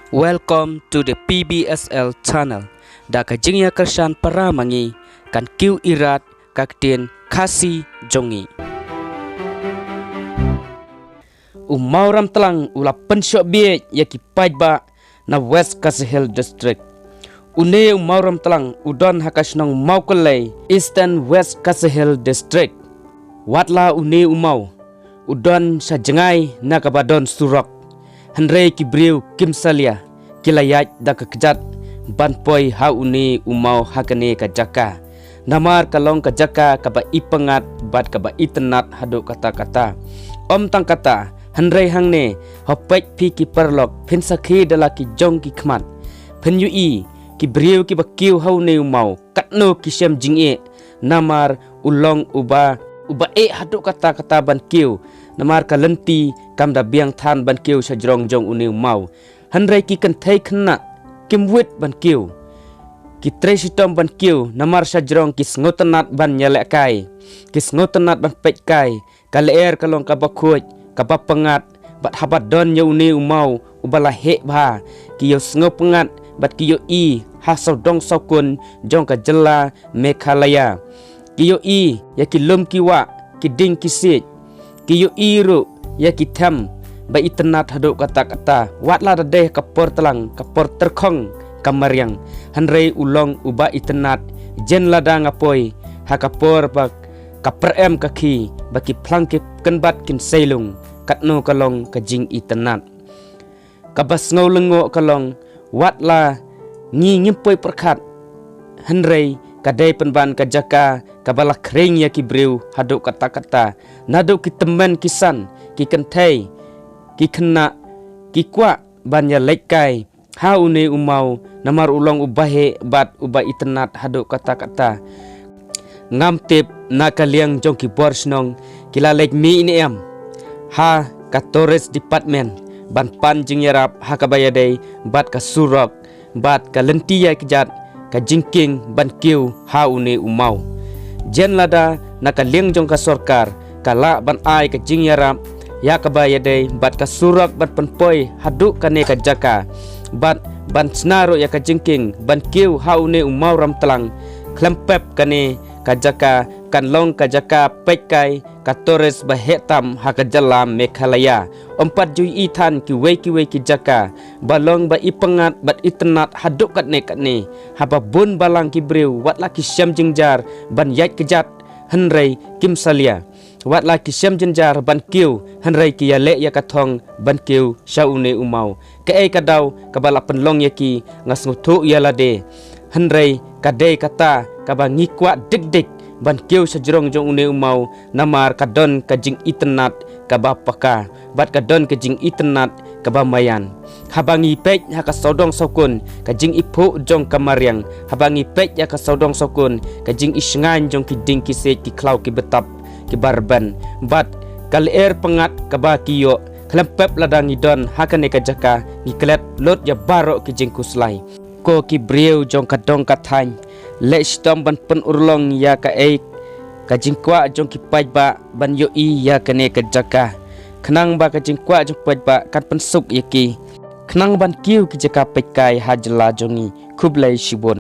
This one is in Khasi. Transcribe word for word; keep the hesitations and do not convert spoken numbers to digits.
Welcome to the P B S L channel. Da ka jingïakyrshan para ma ngi, kan kiew irat ka ktien Khasi jong ngi. U Mawramtlang u la pynshoh bieit ïa ki paidbah na West Khasi Hills District. Une u Mawramtlang u don ha ka shnong Mawkyllei, Eastern West Khasi Hills District. Watla une u maw u don sha jngai na kaba don surok, hynrei ki briew kim salia, ki la ïaid da ka kjat ban poi ha une u maw ha kane ka jaka. Namar ka long ka jaka kaba ipyngngad bad kaba itynnad haduh katta katta. Ym tang kata, hynrei hangne, hap peit phi ki paralok, phin sakhi da la ki jong ki khmat. Phin ïohi ki briew kiba kiew ha une u maw, katno ki shem jingeh, namar u long uba, uba eh haduh katta katta ban kiew, namar ka lynti kam da biang than ban kiew sha jrong jong une u maw. Hynrei ki kynthei khynnah kim wit ban kiew. Ki trei shitom ban kiew, namar sha jrong ki sngewtynnad ban ïalehkai, ki sngewtynnad ban peitkai. Ka lyer ka long kaba khuid, kaba pyngngad, bad haba don ïa une u maw uba la heh bha, ki ïohsngew pyngngad bad ki ïohi ha sawdong sawkun jong ka jylla Meghalaya. Ki ïohi ïa ki lum ki wah, ki dieng ki siej. Ki ïohi ruh ïa ki them ba itynnad haduh katta katta. Watla da dei ha ka por tlang, ka por tyrkhong ka mariang, hynrei u long uba itynnad. Jan lada nga poi ha ka por ba ka pyrem ka khie, ba ki phlang ki kynbat kin sei lung, katno ka long ka jingitynnad. Kaba sngew lyngngoh ka long, watla ngi ngim poi pyrkhat, hynrei ka dei pynban ka jaka kaba la khring ïa ki briew haduh katta katta. Naduh ki tymmen ki san, ki kynthei, ki khynnah, ki kwah ban ïalehkai ha une u maw, namar u long uba heh bad uba itynnad haduh katta katta. Ngam tip na ka liang jong ki bor shnong ki la leit mih ne em ha ka Tourist Department ban pan jingïarap ha kaba ïadei bad ka surok bad ka lynti ïaid kjat, ka jingkieng ban kiew ha une u maw. Jan lada na ka liang jong ka sorkar ka lah ban ai ka jingïarap ïa kaba ïadei bad ka surok ban pynpoi haduh kane ka jaka, bad ban shna ruh ïa ka jingkieng ban kiew ha une u Mawramtlang. Khlem pep, kane ka jaka kan long ka jaka peitkai ka tourist ba heh tam ha ka jylla Meghalaya. Ym pat ju ïohi than kiwei kiwei ki jaka ba long ba ipyngngad bad itynnad haduh katne katne. Haba bun balang ki briew, watla ki shem jynjar ban ïaid kjat, hynrei kim salia. Watla ki shem jynjar ban kiew, hynrei ki ïaleh ïa ka thong ban kiew sha une u maw. Kaei ka daw kaba la pynlong ïa ki, nga sngewthuh ïa lade, hynrei ka dei kata kaba ngi kwah dik dik ban kiew sha jrong jong une u maw, namar ka don ka jingitynnad kaba paka bad ka don ka jingitynnad kaba maïan. Haba ngi peit ha ka sawdong sawkun ka jingiphuh jong ka mariang, haba ngi peit ha ka sawdong sawkun ka jingishngaiñ jong ki dieng ki siej, ki khlaw ki btap, ki barben, bad ka lyer pyngngad kaba ki ïoh, khlem pep lada ngi don ha kane ka jaka, ngi klet lut ïa baroh ki jingkhuslai. Ko ki briew jong ka dong ka thaiñ, leh shitom ban pynurlong ïa kaei ka jingkwah jong ki paidbah ban ïohi ïa kane ka jaka, khnang ba ka jingkwah jong paidbah kan pynsuk ïa ki, khnang ban kiew ki jaka peitkai ha jylla jong ngi. Khublei shibun.